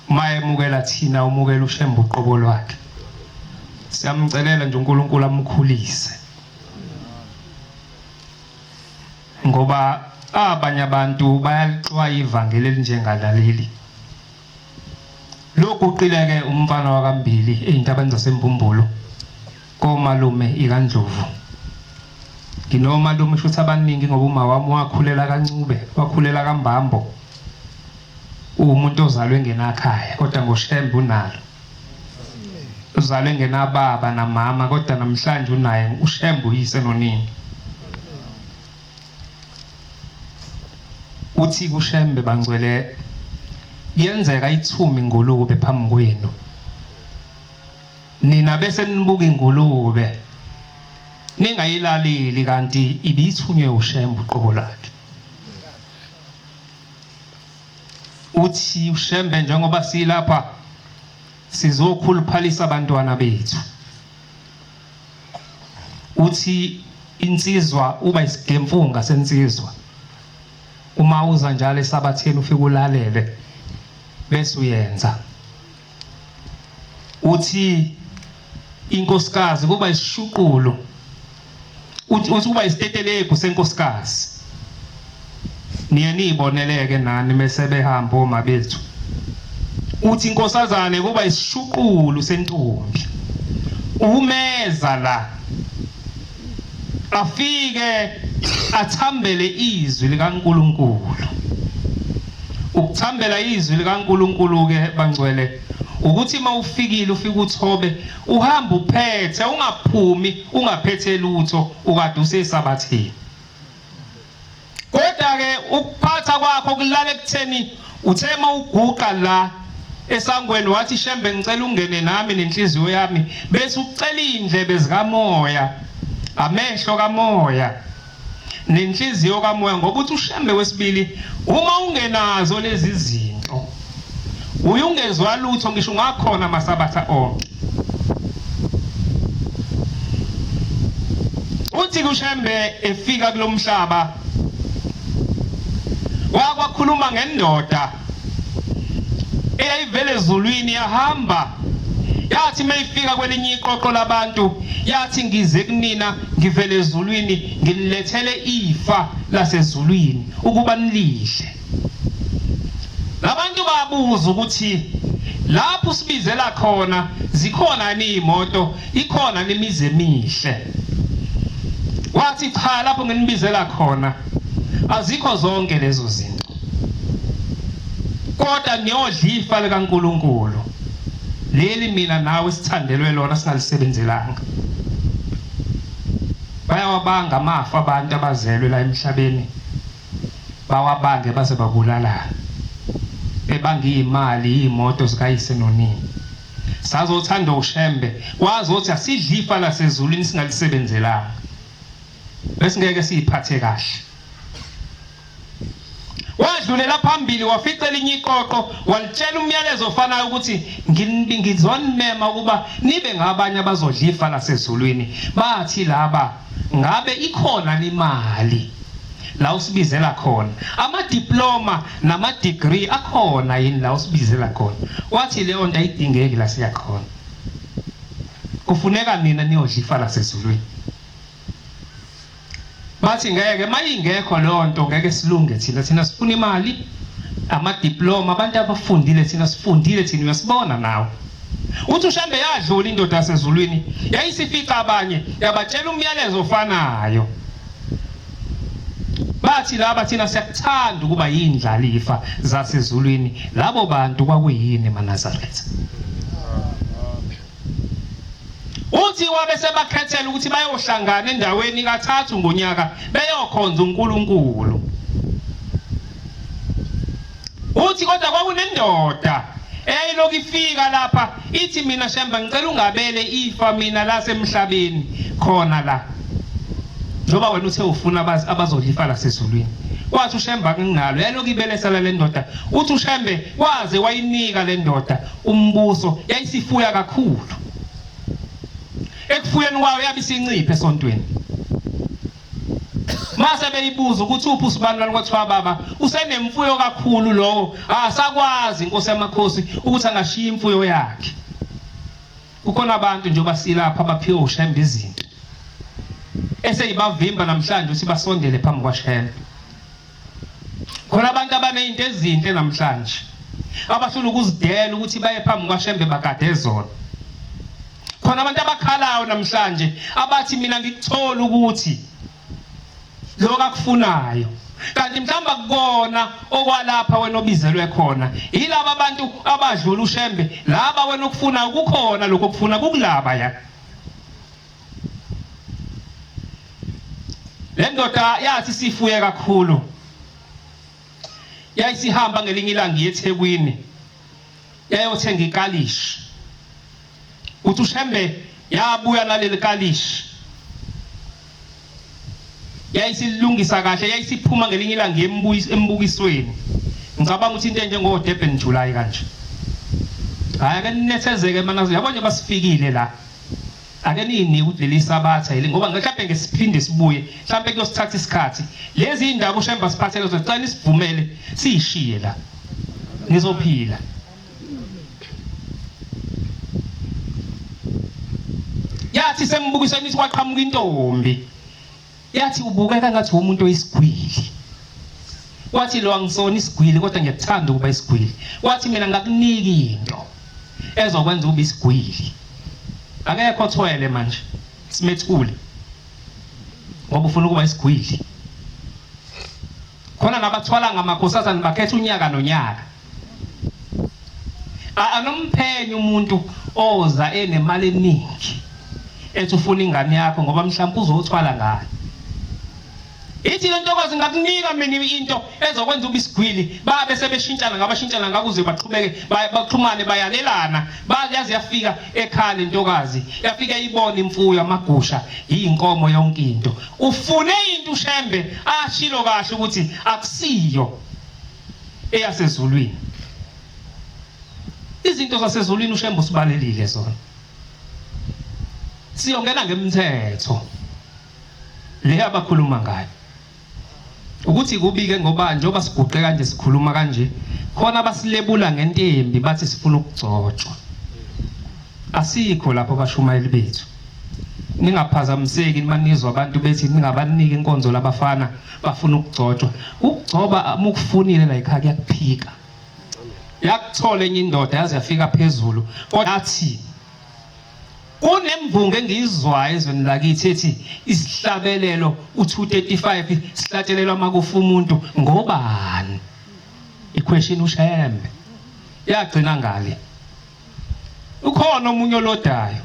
Uma emukela thina umukela uShembe uqobo lwakhe. Siyamcelela nje uNkulunkulu amkhulise. Ngoba abanye abantu bayalixwaya ivangeli elinjengalaleli. Loguqile-ke umfana wakaMbili ey'ntabeni zaseMbumbulu komalume ikaNdlovu. Nginomalume shuthi abaningi ngoba uma wami wakhulela kaNcube, wakhulela kaMbambo. Uwumuntu ozalwe engenakhaya kodwa ngoShembe unalo. Uzalwe engenababa namama kodwa namhlanje unaye uShembe uyise nonina. Uthi kuShembe bangcwele kuyenzeka ithumi ingulube phambi kwenu. Nina bese nibuka ingulube ningayilaleli kanti ibithunywe uShembe uqobo lwakhe. Uthi uShembe njengoba silapha sizokhuluphalisa abantwana bethu. Uthi insizwa uba isigemfunga sensizwa uma uza njalo esabatheni ufike ulalele bese uyenza. Uthi inkosikazi kuba isishuqulo, uthi uthi kuba isitetelegu senkosikazi. Niye niyiboneleke nani mese behamba oma bethu. Uthi inkosazane kuba isishuqulu sentombi. Umeza la afike athambele izwi likaNkulunkulu. Ukuthambela izwi likaNkulunkulu ke bangcwele ukuthi uma ufikile ufike uthobe uhambe uphethe ungaphumi ungaphethe lutho ukade usesabathini. Kodwa-ke ukuphatha kwakho kulala ekutheni uthe uma uguqa la esangweni wathi Shembe ngicela ungene nami nenhliziyo yami bese ucela iy'ndlebe zikamoya amehlo kamoya nenhliziyo kamoya ngoba uthi uShembe wesibili uma ungenazo lezi zinto uye ungezwa lutho ngisho ungakhona amasabatha onke. Uthi kuShembe efika kulomhlaba wakwakhuluma ngendoda eyayivele ezulwini yahamba yathi mayifika kwelinye iqoqo labantu yathi ngize kunina ngivele ezulwini ngililethele ifa lasezulwini ukuba nilidle. Labantu babuza ukuthi lapho usibizela khona zikhona yini iy'moto, ikhona yini imizi emihle. Wathi cha lapho nginibizela khona azikho zonke lezo zinto. Kodwa niyodla ifa likaNkulunkulu. Leli mina nawe sithandelwe lona singalisebenzelanga. Bayawabanga amafa abantu abazelwe la emhlabeni. Bawabange baze babulalane. Bebanga iy'mali, iy'moto zikayise nonina. Sazothanda uShembe, wazothi asidle ifa lasezulwini singalisebenzelanga. Besingeke siyiphathe kahle. Wadlulela phambili wafica elinye iqoqo walitshela umyalezo ofanayo ukuthi ngizonimema ukuba nibe ngabanye abazodla ifa lasezulwini. Bathi laba ngabe ikhona imali la usibizela khona ama-diploma nama-degree akhona yini la usibizela khona wathi leyo nto ayidingeki la siya khona kufuneka nina niyodla ifa lasezulwini bathi ngeke mayingekho leyo nto ngeke silunge thina thina sifuna imali amadiploma abantu abafundile thina sifundile thina uyasibona nawe uthi uShembe yadlula indoda yasezulwini yayisifica abanye yabatshela umyalezo ofanayo bathi laba thina siyakuthanda ukuba yindlalifa zasezulwini labo bantu kwakuyini maNazaretha uthi wabe sebakhethela ukuthi bayohlangana endaweni kathathu ngonyaka beyokhonza uNkulunkulu Uthi kodwa kwakunendoda eyayilokhu ifika lapha ithi mina Shembe ngicela ungabele ifa mina lasemhlabeni khona la njengoba wena uthe ufuna abazodla ifa lasezulwini wathi uShembe akunginalo yayilokhu ibelesela le ndoda uthi uShembe waze wayinika le ndoda umbuso yayisifuya kakhulu ekufuyeni kwayo yabe isinciphe esontweni. Mase beyibuza ukuthi uphi usibanibani kwathiwa baba usenemfuyo kakhulu lowo asakwazi inkosi yamakhosi ukuthi angashiya imfuyo yakhe. Kukhona abantu njengoba silapha abaphiwe uShembe izinto eseyibavimba namhlanje ukuthi basondele phambi kwaShembe. Khona abantu abanezinto ezinhle namhlanje abahlula ukuzidela ukuthi baye phambi kwaShembe bagade zona. Khona abantu abakhalayo namhlanje abathi mina ngikuthola ukuthi lokho akufunayo kanti mhlawumbe akukona okwalapha wena obizelwe khona yilaba abantu abadlula uShembe laba wena okufunayo kukhona lokho okufuna kukulaba ya Le ndoda yathi sifuye kakhulu yayisihamba ngelinye ilanga iye eThekwini yayothenga ikalishi uthi uShembe yabuya naleli kalishi yayisilungisa kahle yayisiphuma ngelinye ilanga embukisweni ngicabanga ukuthi into enjengo Durban July kanje hayi ake ninethezeke manazi yabo nje basifikile la Ake niyinike ukuthi leli sabatha yili ngoba mhlawumbe ngesiphinde sibuye mhlawumbe kuyosithatha isikhathi lezi indaba uShemba siphathele zona cela nisivumele siyishiye la nizophila yathi sembukisweni ithi kwaqhamuka intombi Yathi ubukeka ngathi umuntu oyisigwili. Wathi lo angisona isigwili kodwa ngiyakuthanda ukuba isigwili. Wathi mina ngakunika into ezokwenza ube isigwili. Akekho othwele manje simethule ngoba ufuna ukuba isigwili. Khona nabathwala ngamakhosazane bakhetha unyaka nonyaka. Anomphenyo umuntu oza enemali eningi ethi ufuna ingane yakho ngoba mhlawumbe uzothwala ngayo. Ithi le ntokazi ngakunika mina into ezokwenza ube isigwili babe sebeshintshana ngabashintshana ngakuze baqhubeke baxhumane bayalelana bayaze yafika ekhaya le ntokazi yafika ibona imfuyo amagusha iyinkomo yonke into ufune into uShembe ashilo kahle ukuthi akusiyo eyasezulwini izinto zasezulwini uShembe usibalelile zona siyongena ngemthetho le abakhuluma ngayo ukuthi kubike ngoba njengoba siguqe kanje sikhuluma kanje khona basilebula ngentembi bathi sifuna ukugcotshwa asikho lapho bashumayeli bethu ningaphazamiseki manizwa abantu bethi ningabaniki inkonzo labafana bafuna ukugcotshwa ukugcoba mukufunile la ekhaya kuyakuphika yakuthola enye indoda yaze yafika phezulu kodwa athi kunemvunge engiyizwayo ezweni lakithi ethi isihlabelelo u-235 sihlatshelelwa makufa umuntu ngobani iquestion uShembe yagcina ngale ukhona omunye olodayo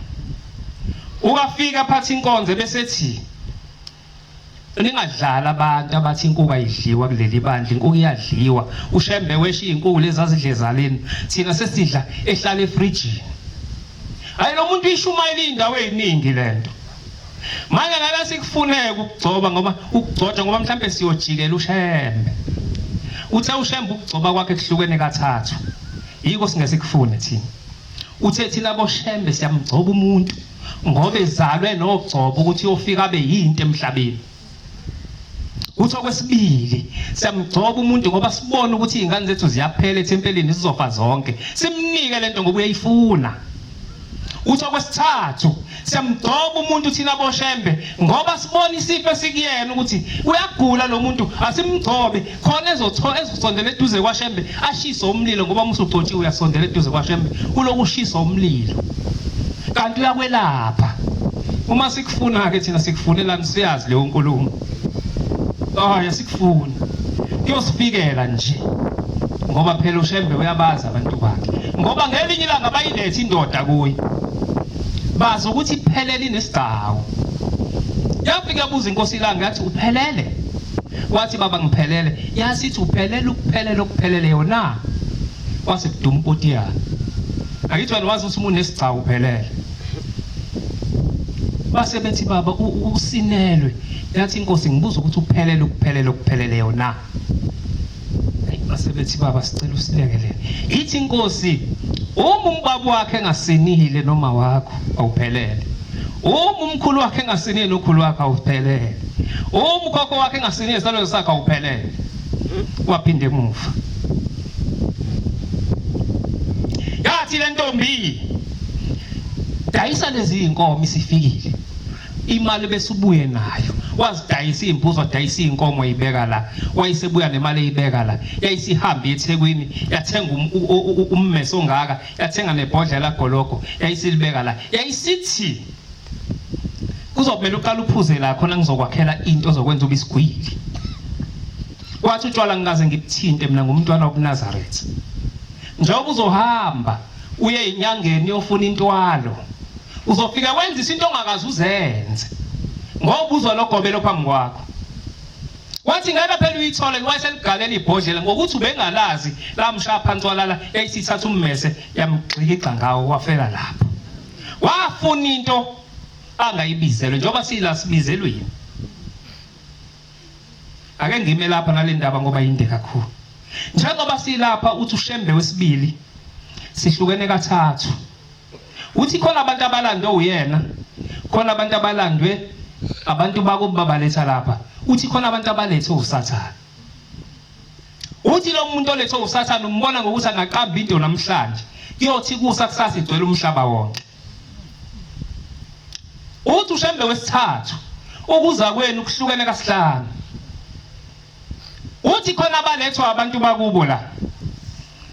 ukafika aphatha inkonzo bese ethi Ningadlali abantu abathi inkuku ayidliwa kuleli bandla, inkuku iyadliwa. UShembe weshiya inkuku lezi azidle ezaleni, thina sesidla ehlala efrijini. Hayi lo muntu uyishumayela iy'ndawo ey'ningi le nto. Manje ngeke sikufuneke ukugcoba ngoba ukugcotshwa ngoba mhlampe siyojikela uShembe. Uthe uShembe ukugcoba kwakhe kuhlukene kathathu. Yiko singeke sikufune thina. Uthe thina boShembe siyamgcoba umuntu. ngoba ezalwe nogcobo ukuthi uyofika abe yinto emhlabeni Uthi okwesibili siyamgcoba umuntu ngoba sibona ukuthi izingane zethu ziyaphela ethempelini zizofa zonke simnike lento ngoba uyayifuna Uthi okwesithathu siyamgcoba umuntu thina boshembe ngoba sibona isifo esikuyena ukuthi uyagula lo muntu asimgcobe khona ezothola ezosondela eduze kwaShembe ashise umlilo ngoba uma usugcotshiwe uyasondela eduze kwaShembe kulokushisa umlilo kanti uyakwelapha uma sikufuna ke thina sikufunelani siyazi leyo nkulumo hayi asikufuni kuyosifikela nje ngoba phela uShembe uyabazi abantu bakhe ngoba ngelinye ilanga bayilethe indoda kuye bazi ukuthi iphelele inesigcawu yafika yabuza inkosi ilanga yathi uphelele Wathi baba ngiphelele. Yasithi uphelele ukuphelela okupheleleyo na? Kwase kuduma upotiyana. Akithi wena wazi ukuthi umuntu nesigcawu uphelele. Base bethi baba usinelwe. Yathi inkosi ngibuza ukuthi uphelele ukuphelela okupheleleyo na? Base bethi baba sicela usilekelele. Ithi inkosi uma umbaba wakhe engasinile noma wakho awuphelele. Uma umkhulu wakhe engasinile ukhulu wakhe awuphelele. Uma ukhokho wakhe engasinile isabelo sakhe awuphelele. Waphinde emuva. Yathi le ntombi dayisa lezi zinkomo isifikile. Imali bese ubuye nayo. Wazidayisa izimbuzi wadayisa izinkomo wayibeka la. Wayesebuya nemali eyibeka la. Yayisihamba eThekwini yathenga um, ummese ongaka yathenga nebhodlela gologo yayisilibeka la yayisithi kuzomela uqala uphuze la khona ngizokwakhela into ozokwenza ube isigwili wathi utshwala ngikaze ngibuthinte mina ngumntwana wobuNazaretha njengoba uzohamba uye enyangeni uyofuna intwalo uzofika wenza into ongakaze uzenze ngoba uzwa logobelo phambi kwakho Wathi ngeke phela uyithole wayeseligalela ibhodlela ngokuthi ubengalazi lamshaya phansi walala yayisithatha ummese yamgxikixa ngawo wafela lapho. Wafuna into angayibizelwe njengoba sila sibizelwe. Ake ngime lapha nale ndaba ngoba yinde kakhulu. Njengoba silapha uthi uShembe wesibili sihlukene kathathu. Uthi khona abantu abalandwe uyena, khona abantu abalandwe abantu bakubo babaletha lapha. Uthi khona abantu abalethwe uSathane. Uthi lo muntu olethwe uSathane umbona ngokuthi angaqamba into namhlanje, kuyothi kusa kusasa igcwele umhlaba wonke. Uthi uShembe wesithathu ukuza kwenu kuhlukene kasihlanu. Uthi khona abalethwa abantu bakubo la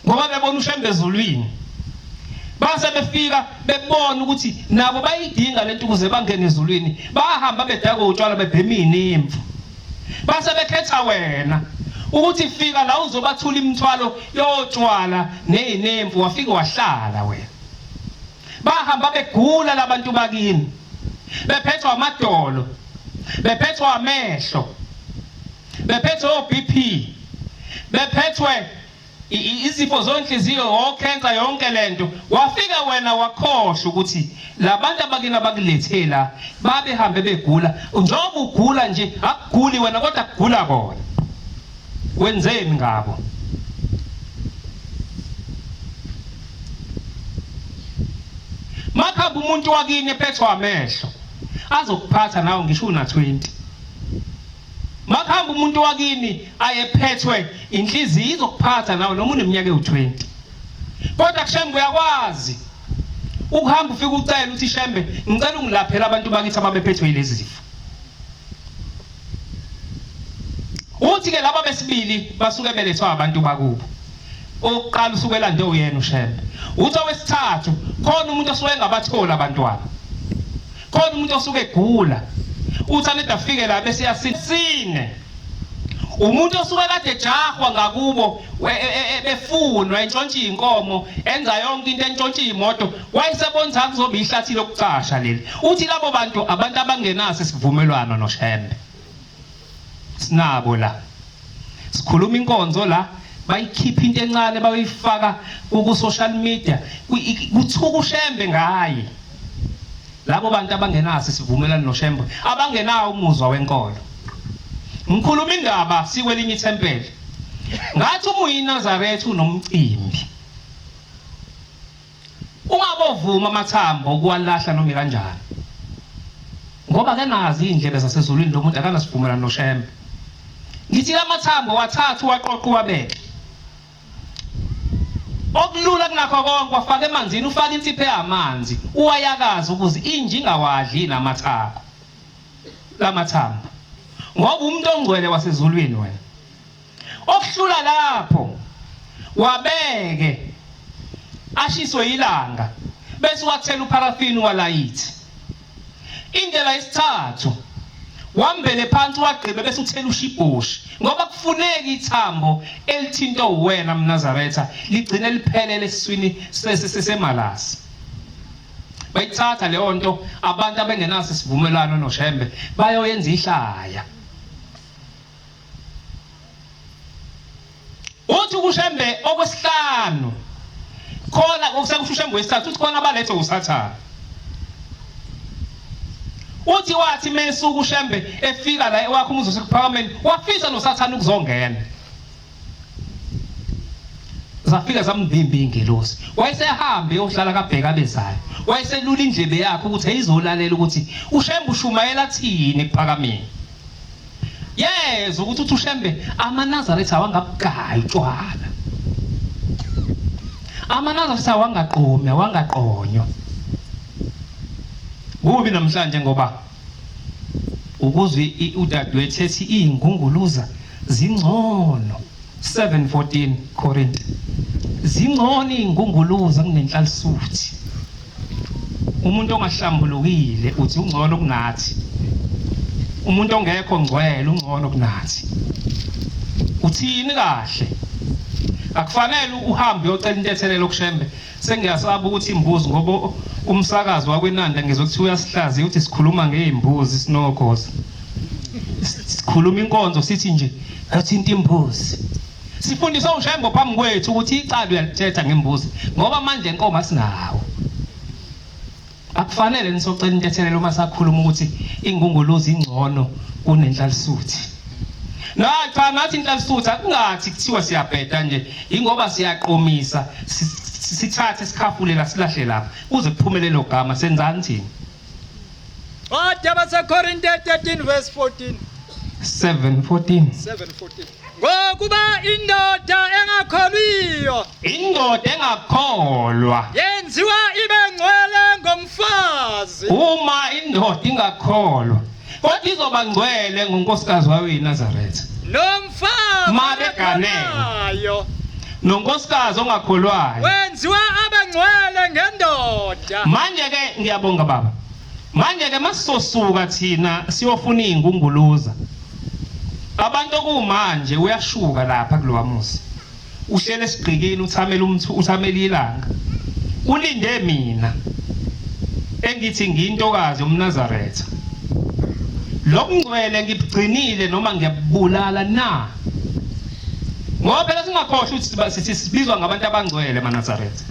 ngoba bebona uShembe ezulwini base befika bebona ukuthi nabo bayidinga lento ukuze bangene ezulwini bahamba bedakwa utshwala bebhema inimfu base bekhetha wena ukuthi fika la uzobathula imithwalo yotshwala nezinemfu wafika wahlala wena bahamba begula labantu bakini bephethwa amadolo bephethwa amehlo bephethwe o-BP bephethwe izifo zonhliziyo okhensa yonke lento wafika wena wakhohlwa ukuthi labantu abakini abakulethela babehambe begula njengoba ugula nje akuguli wena kodwa kugula bona wenzeni ngabo Makhamba umuntu wakini ephethwe amehlo azokuphatha nawe ngisho una 20. Makhamba umuntu wakini ayephethwe inhliziyo izokuphatha nawe noma uneminyaka ewu-20. Kodwa kuShembe uyakwazi ukuhamba ufike ucela uthi Shembe ngicela ungilaphele abantu bakithi ababephethwe yilezi zifo. Uthi ke laba besibili basuke belethwa abantu bakubo. Owokuqala usuke elande uyena uShembe. Uthi owesithathu khona umuntu osuke engabatholi abantwana. Khona umuntu osuke egula. Uthi anede afike la bese yasine. Umuntu osuke kade ejahwa ngakubo e, e, e, befunwa entshontsha inkomo enza yonke into entshontsha imoto wayesebonza kuzoba ihlathi lokucasha leli. Uthi labo bantu abantu abangenaso isivumelwano noShembe. Sinabo la. Sikhuluma inkonzo la bayikhipha into encane bayoyifaka ku social media kuthuka uShembe ngaye. Labo bantu abangenaso isivumelwano noShembe abangenawo umuzwa wenkolo. Ngikhuluma indaba sikwelinye ithempeli. Ngathi uma uyiNazaretha unomcimbi. Ungabovuma amathambo ukuwalahla noma ikanjani. Ngoba akenazi iy'ndlebe zasezulwini lo muntu akanasivumelwano noShembe. Ngithi lamathambo wathatha uwaqoqa uwabeke. Okulula kunakho konke wafaka emanzini ufake insipho yamanzi uwayakaze ukuze inja ingawadli namathako lamathambo. Ngoba umuntu ongcwele wasezulwini wena. Okuhlula lapho wabeke ashiswe ilanga bese wathela upharafini walayithi. Indlela yesithathu wambele phansi wagqibe bese uthela ushibhoshi ngoba kufuneka ithambo elithinta uwena mNazaretha ligcine liphelele esiswini semalasi. Bayithatha leyo nto abantu abengenaso isivumelwano noShembe bayoyenza ihlaya. Uthi kuShembe okwesihlanu khona okusho uShembe wesithathu uthi khona abalethwe uSathane. Uthi wathi mesuku uShembe efika la ewakhe umuzi osekuphakameni wafisa noSathane ukuzongena. Zafika zamvimba ingelosi. Wayesehambe yohlala kabheka bezayo. Wayeselula indlebe yakhe ukuthi ayizolalela ukuthi uShembe ushumayela thini ekuphakameni. Yezwa ukuthi uthi uShembe amaNazaretha awangabugayi utshwala. AmaNazaretha awangaqomi, awangaqonywa. Kubi namhlanje ngoba ukuzwe udadewethu ethi iy'ngunguluza zingcono 7:14 Korinte zingcono iy'ngunguluza kunenhlalisuthi umuntu ongahlambulukile uthi ungcono kunathi umuntu ongekho ngcwele ungcono kunathi uthini kahle akufanele uhambe uyocela intethelelo kushembe Sengiyasaba ukuthi imbuzi ngoba umsakazi wakwenanda ngizwe kuthiwa uyasihlaziya uthi sikhuluma ngey'mbuzi sinokhoza. Sikhuluma inkonzo sithi nje yathinta imbuzi. Sifundiswe uShembe phambi kwethu ukuthi icala uyalithetha ngembuzi ngoba manje enkomo asinawo. Akufanele nisocela intethelelo uma sakhuluma ukuthi ingunguluzi ingcono kunenhlalisuthi. Na cha nathi inhlalisuthi akungathi kuthiwa siyabheda nje ingoba siyaqomisa sithathe sikhafule la silahle lapha kuze kuphume lelo gama senzani thina. Ncwadi yabaseKorinte 13 verse 14. 7:14. 7:14. Ngokuba indoda engakholwiyo Indoda engakholwa yenziwa ibe ngcwele ngomfazi. Uma indoda ingakholwa kodwa izoba ngcwele ngonkosikazi wayo iNazaretha. Nomfazi Mabeganele. Nonkosikazi ongakholwayo wenziwa abe ngcwele ngendoda. Manje ke ngiyabonga baba. Manje ke masisosuka thina siyofuna izingunguluza. Abantu okumanje uyashuka lapha kulowa muzi. Uhlele esigqikini uthamela umthu uthamela ilanga. Ulinde mina engithi ngiyintokazi yomNazaretha. Lokungcwele ngibugcinile noma ngiyabulala na? Ngoba phela singakhohlwa ukuthi sithi sibizwa ngabantu abangcwele emaNazaretha.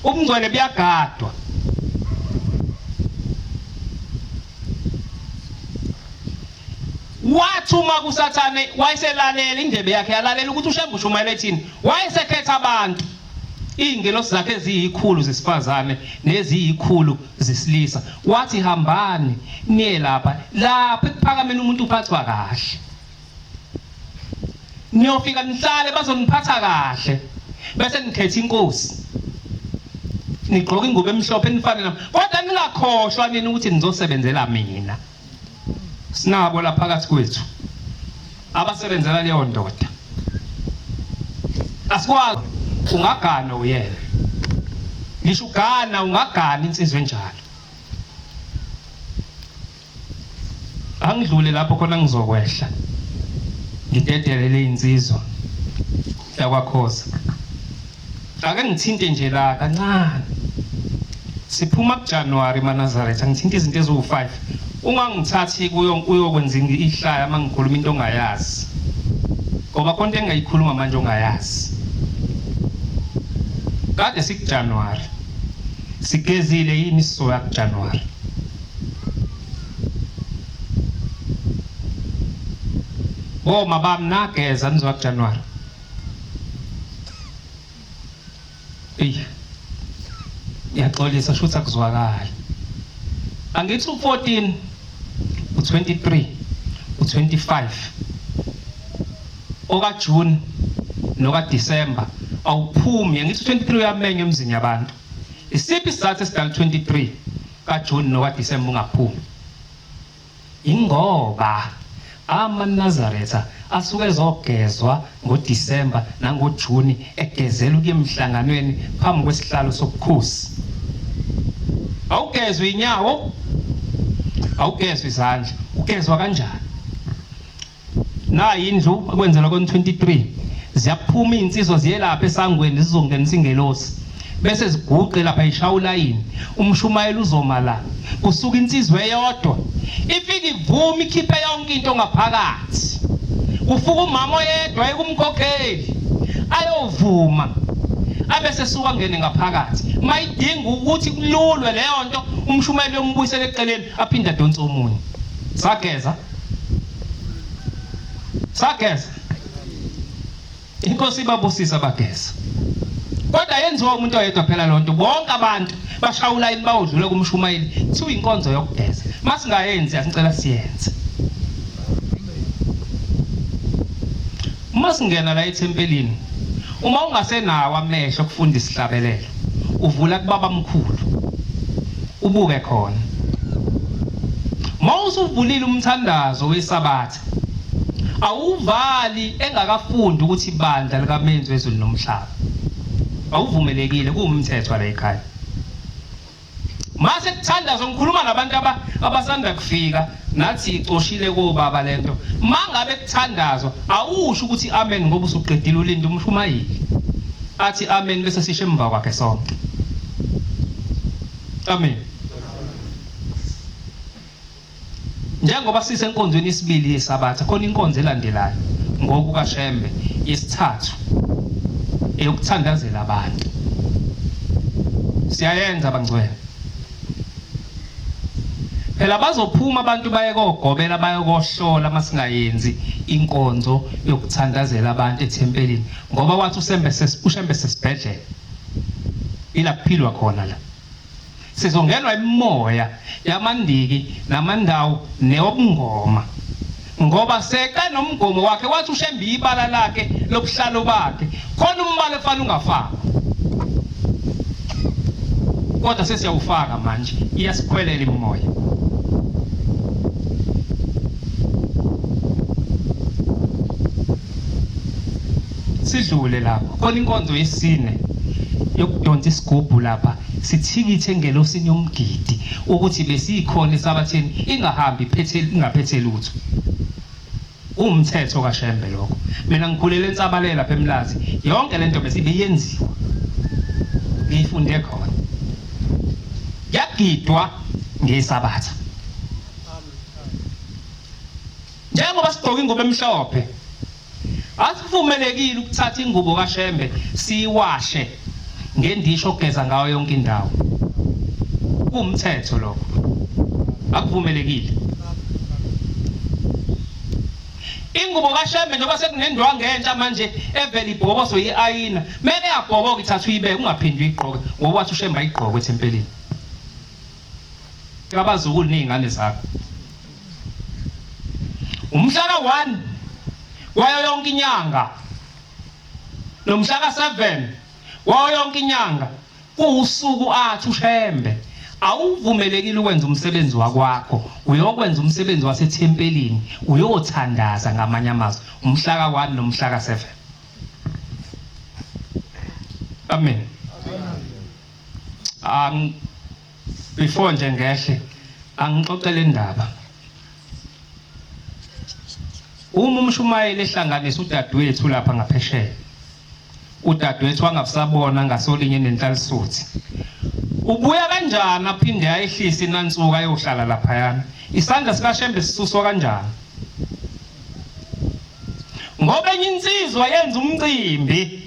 Ubungcwele buyagadwa. Wathi uma kuSathane wayeselalela indlebe yakhe yalalela ukuthi uShembe ushumayela ethini. Wayesekhetha abantu iy'ngelosi zakhe eziyikhulu zesifazane neziyikhulu zesilisa. Wathi hambani niye lapha lapha ekuphakameni umuntu uphathwa kahle. Niyofika nihlale bazoniphatha kahle bese nikhetha inkosi. Nigqoka ingubo emhlophe nifane nami. Kodwa ningakhohlwa nini ukuthi nizosebenzela mina. Sinabo la phakathi kwethu abasebenzela leyo ndoda. Asikwazi ungagana uyena. Ngisho ugana ungagana insizwa enjalo. Angidlule lapho khona ngizokwehla. Ngidedele le insizwa yakwaKhoza. Ake ngithinte nje la kancane. Siphuma kuJanuary maNazaretha ngithinte izinto eziwu-5. Ungangithathi kuyo uyokwenza ihlaya uma ngikhuluma into ongayazi. Ngoba khona into engayikhuluma manje ongayazi. Kade sikuJanuary. Sigezile yini sizoya kuJanuary? Boma bami nageza nizoya kuJanuary. Eyi. Ngiyaxolisa shuthi akuzwakali. Angithi u14 u23 u25 oka June noka December awuphumi angithi u23 uyamenywa emzini yabantu. Isiphi isizathu esidala u23 ka June noka December ungaphumi? Ingoba amaNazaretha asuke ezogezwa ngoDisemba nangoJuni egezela ukuya emhlanganweni phambi kwesihlalo sobukhosi. Awugezwa inyawo, awugezwa izandla, ugezwa kanjani? Nayi indlu okwenzelwa kon-23 ziyaphuma iy'nsizwa ziye lapha esangweni zizongenisa ingelosi bese ziguqe lapha ishaya ulayini umshumayeli uzoma la kusuka insizwa eyodwa ifike ivume ikhiphe yonke into ngaphakathi kufuka umama oyedwa ekumkhokheli ayovuma abese suka ngene ngaphakathi mayidinga ukuthi kululwe leyo nto umshumayeli yombuyisela eceleni aphinde adonse omunye sageza sageza. Inkosi ibabusisa bageza. Kodwa yenziwa umuntu oyedwa phela lonto. Bonke abantu bashaya ulayini bawudlule kumshumayeli. Kuthiwa inkonzo yokugeza. Masingayenzi asicela siyenze. Uma singena la ethempelini, uma ungasenawo amehlo okufunda isihlabelelo, uvula kubaba mkhulu. Ubuke khona. Uma usuvulile umthandazo weSabatha, awuvali engakafundi ukuthi ibandla likaMenzi wezulu nomhlaba. Awuvumelekile kuwumthetho la ekhaya. Mase kuthandazwa ngikhuluma nabantu abasanda kufika nathi icoshile kobaba lento. Mangabe kuthandazwa awusho ukuthi amen ngoba usuqedile ulinda umshumayeli. Athi amen bese sisho emva kwakhe sonke. Amen. Njengoba sisenkonzweni yesibili yeSabatha, khona inkonzo elandelayo ngokukaShembe yesithathu eyokuthandazela abantu. Siyayenza bangcwele. Phela bazophuma abantu baye kogobela baye kohlola masingayenzi inkonzo yokuthandazela abantu ethempelini ngoba wathi usembe uShembe sesibhedlela. Ila kuphilwa khona la. Sizongenwa imimoya yamandiki namandawu neyobungoma ngoba seqe nomgomo wakhe wathi uShembe ibala lakhe lobuhlalo bakhe khona umbala ekufanele ungafakwa kodwa sesiyawufaka manje iyasikhwelela imimoya. Sidlule lapho khona inkonzo yesine yokudonsa isigubhu lapha sithikithe engelosini yomgidi ukuthi besikhona esabatheni ingahambi iphethe ingaphethe lutho. Kuwumthetho kaShembe lokho. Mina ngikhulele eNsabalela lapha eMlazi yonke lento besibiyenziwa ngiyifunde khona. Kuyagidwa ngesabatha. Njengoba sigqoka ingubo emhlophe, asivumelekile ukuthatha ingubo kaShembe siyiwashe ngendishi ogeza ngayo yonke indawo. Kuwumthetho lokho, akuvumelekile. Ingubo kaShembe njengoba sekunendwangu entsha manje evela ibhoboso yi-ayina, meke yabhoboka ithathwe uyibeke ungaphindi uyigqoke ngoba wathi uShembe ayigqokwe ethempelini. Abazukulu nezingane zakho. Umhla ka-1 wayo yonke inyanga nomhla ka-7 wayo yonke inyanga kuwusuku athi uShembe awuvumelekile ukwenza umsebenzi wakwakho uyokwenza umsebenzi wasethempelini uyothandaza ngamanye amazwi umhla ka-1 nomhla ka-7 amen amen Before nje ngehle angixoxele indaba. Uma umshumayeli ehlanganisa udadewethu lapha ngaphesheya, udadewethu angabusabona ngasolinye nenhlalisuthi. Ubuya kanjani aphinde ayehlise inansuka ayohlala laphayana? Isandla sikaShembe sisuswa kanjani? Ngoba enye insizwa yenza umcimbi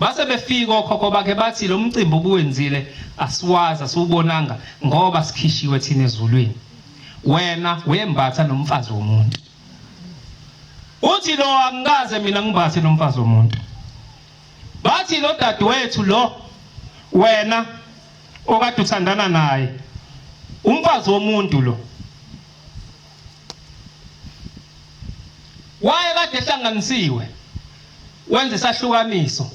Base befika okhokho bakhe bathi lo mcimbi obuwenzile asiwazi asiwubonanga ngoba sikhishiwe thina ezulwini. Wena wembatha nomfazi womuntu. Uthi lo angikaze mina ngimbathe nomfazi womuntu. Bathi lo dadewethu lo wena okade uthandana naye umfazi womuntu lo. Waye kade ehlanganisiwe wenza isahlukaniso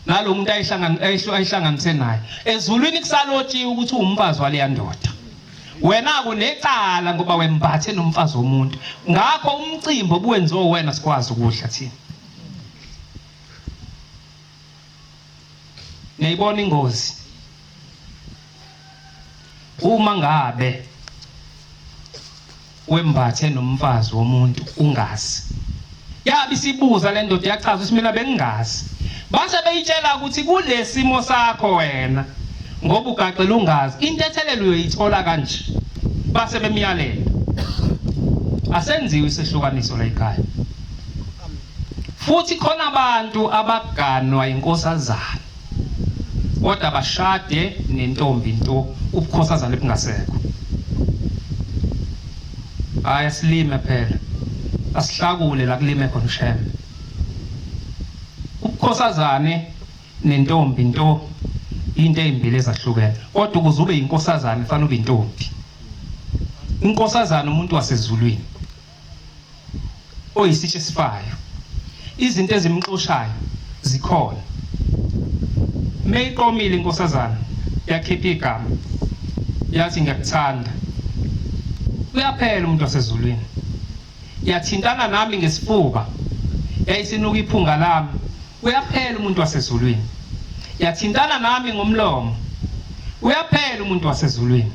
nalo muntu ayihlanganise naye ezulwini kusalotshiwe ukuthi uwumfazi waleya ndoda wena kunecala ngoba wembathe nomfazi womuntu ngakho umcimbi obuwenziwe wena sikwazi ukudla thina niyayibona ingozi Uma ngabe wembathe nomfazi womuntu ungazi. Yabe isibuza le ndoda yachaza ukuthi mina bengingazi. Base beyitshela ukuthi kulesimo sakho wena ngoba ugaxela ungazi intethelelo uyoyithola kanje. Base bemyalela. Asenziwe isehlukaniso la ekhaya. Futhi khona abantu abaganwa inkosazana. Kodwa bashade nentombi nto ubukhosazana ebungasekho. Hayi asilime phela. Asihlakule la kulime khona uShembe. Ubukhosazane nentombi nto into ezimbili ezahlukene. Kodwa ukuze ube yinkosazane kufanele ube intombi. Inkosazane umuntu wasezulwini oyisitsha esifayo. Izinto ezimxoshayo zikhona. Meyiqomile inkosazana yakhipha igama yathi ngiyakuthanda. Uyaphela umuntu wasezulwini. Yathintana nami ngesifuba yayisinuka iphunga lami. Uyaphela umuntu wasezulwini. Yathintana nami ngomlomo. Uyaphela umuntu wasezulwini.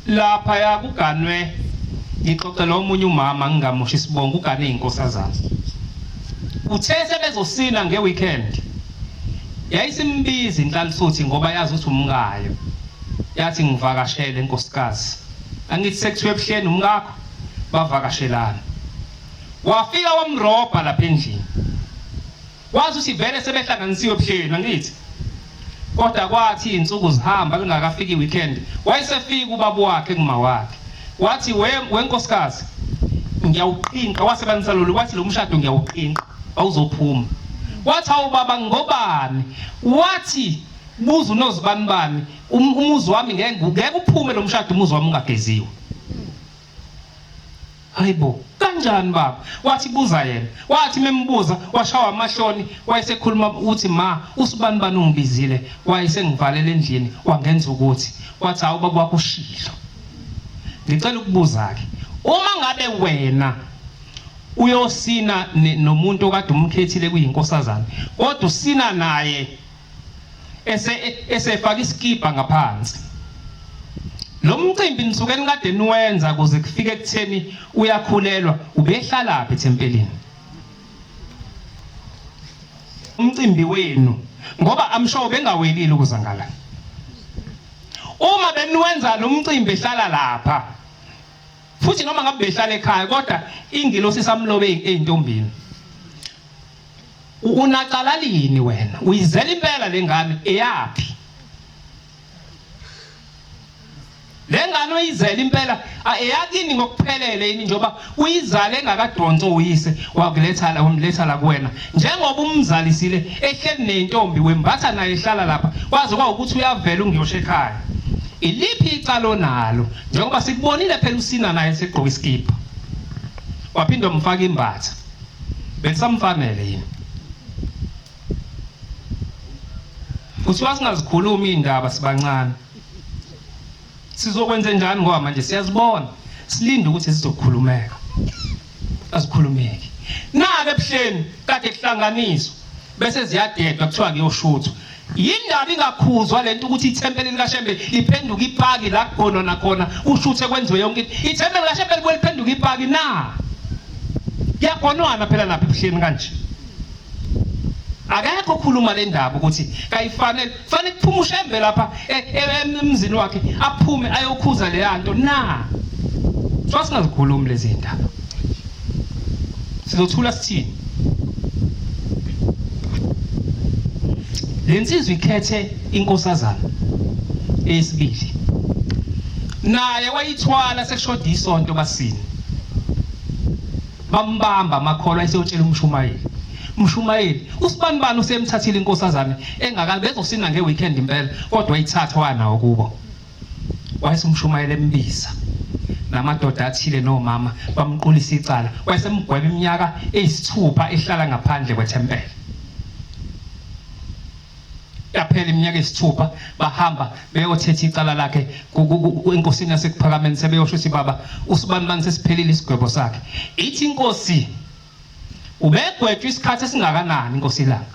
Lapha yakuganwe ngixoxela omunye umama ngingamusho isibongo ugane inkosazana. Uthe sebezosina ngeweekend yayisimbiza inhlalisuthi ngoba yazi ukuthi umkayo. Yathi ngivakashele nkosikazi. Angithi sekuthiwa ebuhleni umkakho bavakashelana. Wafika wamrobha lapha endlini. Wazi ukuthi vele sebehlanganisiwe ebuhleni angithi. Kodwa kwathi izinsuku zihamba lingakafiki weekend wayesefika ubaba wakhe kuma wakhe. Wathi we wenkosikazi ngiyawuqhinqa wasebenzisa lolu wathi lo mshado ngiyawuqhinqa awuzophuma. Wathi awu baba ngobani? Wathi buza unozibanibani um, umuzi wami ngeke ngeke uphume lo mshado umuzi wami ungageziwe. Hayibo, kanjani baba? Wathi buza yena. Wathi membuza washawa amahloni wayesekhuluma uthi ma usibani bani ungibizile wayesengivalela endlini wangenza ukuthi wathi hawu baba wakho ushilo. Ngicela ukubuza ke uma ngabe wena uyosina nomuntu okade umkhethile kuyinkosazana kodwa usina naye ese esefaka isikibha ngaphansi lo mcimbi nisuke nikade niwenza kuze kufike ekutheni uyakhulelwa ubehlalaphi ethempelini umcimbi wenu ngoba I'm sure bengawelile ukuza ngala uma beniwenza lo mcimbi ehlala lapha futhi noma ngabe behlala ekhaya kodwa ingilosi isamlobe ezintombini Unacala lini wena? Uyizela impela lengane eyaphi? Lengane uyizela impela eyakini ngokuphelele yini njengoba uyizale engakadonsi uyise wakuletha la wamletha la kuwena njengoba umzalisile ehleli nentombi wembatha naye ehlala lapha kwaze kwawukuthi uyavela ungiyosha ekhaya iliphi icala onalo njengoba sikubonile phela usina naye segqoka isikibha waphinde wamfaka imbatha Bekusamfanele yini? Kuthiwa singazikhulumi iy'ndaba sibancane. Sizokwenze njani ngoba manje siyazibona. Silinde ukuthi zizokhulumeka. Azikhulumeki. Nake ebuhleni kade kuhlanganiswa bese ziyadedwa kuthiwa kuyoshuthwa. Yindaba ingakhuzwa lento ukuthi ithempeli likaShembe liphenduke ipaki la kugonwa nakhona ushuthe kwenziwe yonke into. Ithempeli likaShembe libuye liphenduke ipaki na? Kuyagonwana phela lapha ebuhleni kanje. Akekho okhuluma le ndaba ukuthi kayifanele fanele kuphume uShembe lapha e, e, emzini wakhe aphume ayokhuza leya nto na. Kuthiwa singazikhulumi lezi ndaba. Sizothula sithini? Le nsizwa ikhethe inkosazana eyesibili. Naye wayithwala sekushoda isonto basini. Bambamba amakholwa eseyotshela umshumayeli. Mshumayeli, usibanibani usemthathile inkosazane engaka bezosina ngeweekend impela kodwa wayithatha waya nawo kubo. Wayesemshumayela embiza namadoda athile nomama bamqulisa icala wayesemgweba iminyaka eyisithupha ehlala ngaphandle kwethempeli. Yaphela iminyaka eyisithupha bahamba beyothetha icala lakhe enkosini yasekuphakameni sebeyosho ukuthi baba usibanibani sesiphelile isigwebo sakhe. Ithi inkosi Ubegwetshwa isikhathi esingakanani Nkosi iLanga?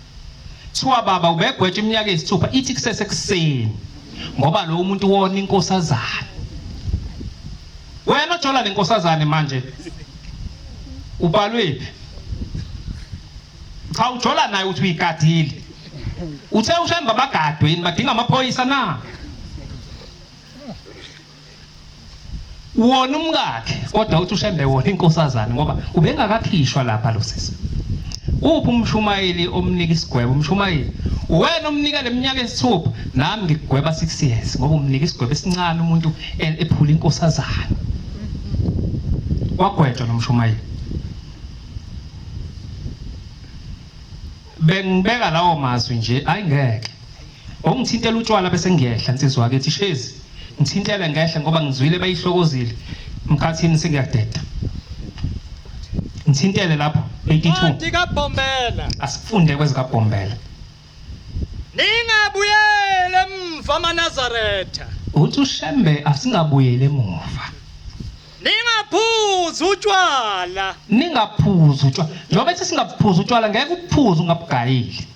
Kuthiwa baba ubegwetshwa iminyaka eyisithupha ithi kusesekuseni ngoba lo muntu wona inkosazane. Wena ojola lenkosazane manje ubhalwephi? Cha ujola naye uthi uyigadile. Uthe ushemba bagadwe yini badinga amaphoyisa na? Wona umkakhe kodwa uthi uShembe wona inkosazane ngoba ubengakakhishwa lapha lo sisi. Uphi umshumayeli omnika isigwebo? Umshumayeli Wena umnika leminyaka esithupha, nami ngikugweba 6 years ngoba umnika isigwebo esincane umuntu ephula inkosazana. Wagwetshwa nomshumayeli. Bengibeka lawo mazwi nje ayi ngeke. Ongithintela utshwala bese ngiyehla nsizwa wakithi shezi. Ngithintele ngehle ngoba ngizwile bayihlokozile. Mkhathini sengiyadeda. Ngithintele lapho 82. Incwadi kaBhombela. Asifunde kwezikaBhombela. Ningabuyele emva amaNazaretha. Uthi uShembe asingabuyeli emuva. Ningaphuzi utshwala. Ningaphuzi utshwala. Njengoba ethi singaphuzi utshwala ngeke uphuze ungabugayile.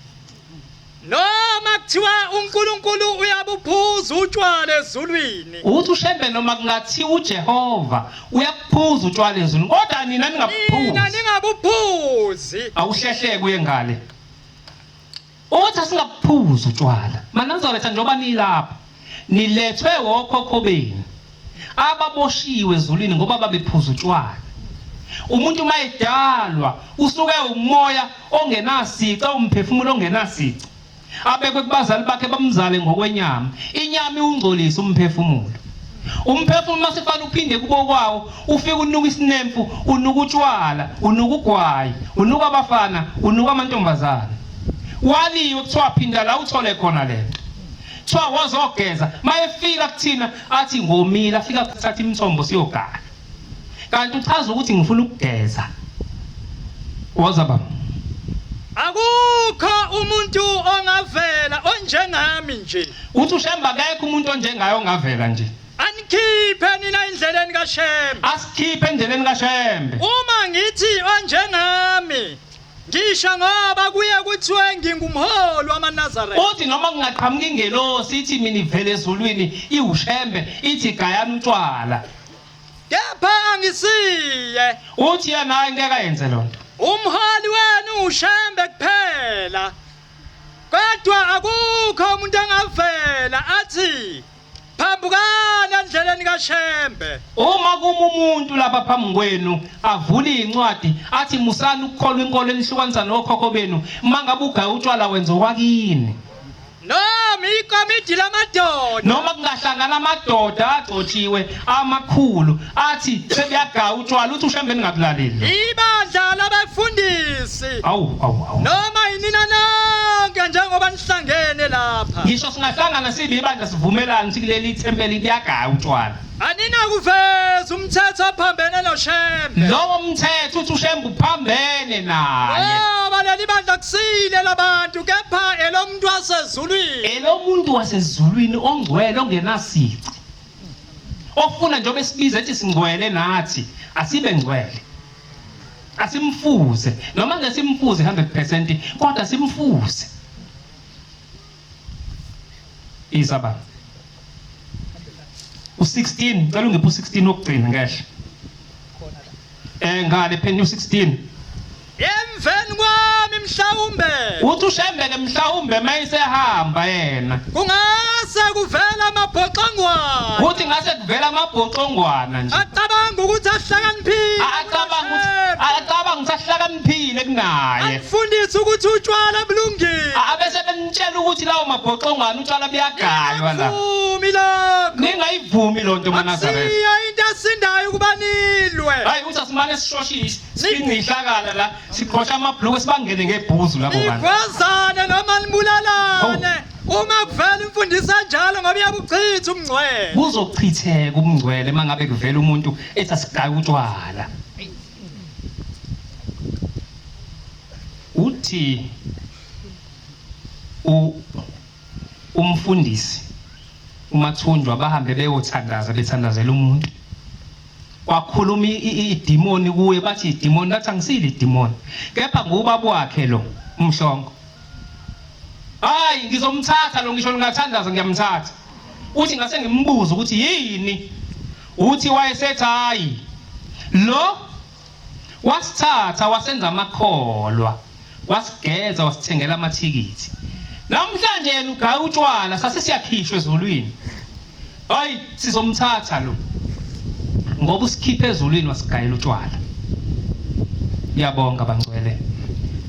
Noma kuthiwa uNkulunkulu uyabuphuza utshwala ezulwini. Uthi uShembe noma kungathiwa uJehova uyabuphuza utshwala ezulwini kodwa nina ningabuphuzi. Nina ningabuphuzi. Awuhlehleke uye ngale. Uthi asingabuphuzi utshwala. MaNazaretha njengoba nilapha nilethwe wokhokho benu ababoshiwe ezulwini ngoba babephuza utshwala. Umuntu uma edalwa usuke umoya ongenasici, umphefumulo ongenasici. Abekwe kubazali bakhe bamzale ngokwenyama. Inyama iwungcolisa umphefumulo. Umphefumulo uma sefana uphinde kubo kwawo ufike unuka isinemfu, unuka utshwala, unuka ugwayi, unuka abafana, unuka amantombazana. Waliwe kuthiwa phinda la uthole khona lento. Kuthiwa wozogeza, mayefika kuthina athi ngomile, afika kuthatha imithombo siyogana. Kanti uchaza ukuthi ngifuna ukugeza. Woza baba. Akukho umuntu ongavela onjengami nje. Uthi uShembe akekho umuntu onjengaye ongavela nje. Anikhiphe nina endleleni kaShembe. Asikhiphe endleleni kaShembe. Uma ngithi onjengami ngisho ngoba kuye kuthiwe ngingumholi wamaNazaretha. Uthi noma kungaqhamuka ingelosi ithi mina ivele ezulwini iwuShembe ithi gayani utshwala. Kepha angisiye. Uthi yena hayi ngeke ayenze lonto. Umholi wenu uShembe kuphela. Kodwa akukho umuntu angavela athi phambukani endleleni kaShembe. Uma kuma umuntu lapha phambi kwenu avule incwadi athi musani ukukholwa inkolo enihlukanisa nokhokho benu, uma ngabe ugaya utshwala wenza okwakini. Noma ikomidi lamadoda. Noma kungahlangana amadoda agcotshiwe amakhulu athi sebuyagaya utshwala uthi uShembe ningakulaleli. Ibandla labafundisi. Awu awu awu. Noma yinina nonke njengoba nihlangene lapha. Ngisho singahlangana sibe ibandla sivumelane ukuthi kuleli ithempeli kuyagaya utshwala. Aninakuveza umthetho ophambene noShembe. Lowo mthetho uthi uShembe uphambene naye. Ngoba leli bandla kusile labantu kepha elomuntu wasezulwini. Elomuntu wasezulwini ongcwele ongenasici. Ofuna njengoba esibiza ethi singcwele nathi asibe ngcwele. Asimfuze noma ngesimfuze 100% kodwa simfuze. Isa baba. U16, ngicela ungiphe u16 wokugcina ngehle. Eh ngale pheni u16. Emveni kwami mhlawumbe. Uthi uShembe ke mhlawumbe mayisehamba yena. Kungase kuvela amabhoxongwana. Uthi ngase kuvela amabhoxongwana nje. Acabanga ukuthi ahlakaniphile. Acabanga ukuthi acabanga ukuthi ahlakaniphile kunaye. Afundise ukuthi utshwala bulungile. Abese bemtshela ukuthi lawo mabhoxongwana utshwala buyagaywa la. Ningavumi lokho. Ningayivumi lonto maNazaretha. Akusiyo into esindayo ukuba nilwe. Hayi uthi asimane sishoshise singcihlakala la siqhosha amabhluku sibangene ngebhuzu labo bantu. Nigwazane noma nibulalane. Uma kuvela imfundiso enjalo ngoba iyabuchitha umngcwele. Kuzochitheka umngcwele mangabe kuvela umuntu ethi asigaye utshwala. Uthi umfundisi uMathunjwa bahambe beyothandaza bethandazela umuntu. Kwakhuluma idimoni kuye bathi idimoni lathi angisile idimoni kepha ngubaba wakhe lo uMhlongo. Hayi ngizomthatha lo ngisho ngingathandaza ngiyamthatha. Uthi ngase ngimbuze ukuthi yini? Uthi wayesethi hayi lo wasithatha wasenza amakholwa wasigeza wasithengela amathikithi. Namhlanje yena ugaya utshwala sase siyakhishwa ezulwini. Hayi sizomthatha lo ngoba usikhiphe ezulwini wasigayela utshwala. Ngiyabonga bangcwele.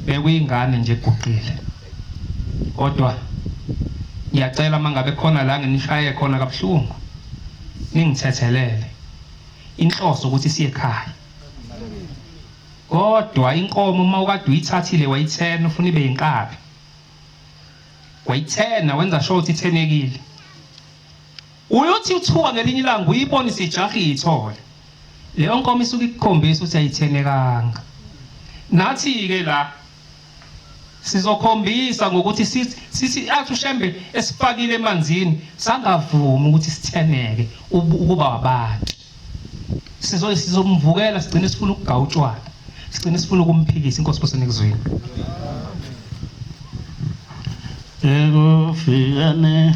Bekuyingane nje eguqile. Kodwa ngiyacela mangabe khona la nginishaye khona kabuhlungu ningithethelele. Inhloso ukuthi siye ekhaya. Kodwa inkomo uma ukade uyithathile wayithena ufuna ibe yinkabi. Wayithena wenza sure ukuthi ithenekile. Uyothi uthuka ngelinye ilanga uyibone isijaha iyithole. Leyo nkomo isuke ikukhombisa ukuthi ayithenekanga. Nathi-ke la sizokhombisa ngokuthi sithi athi uShembe esifakile emanzini sangavumi ukuthi sitheneke ukuba wabantu. Sizo sizomvukela sigcine sifuna ukugawutshwala. Sigcine sifuna ukumphikisa inkosi bosenikuzwini. Ekufikeni.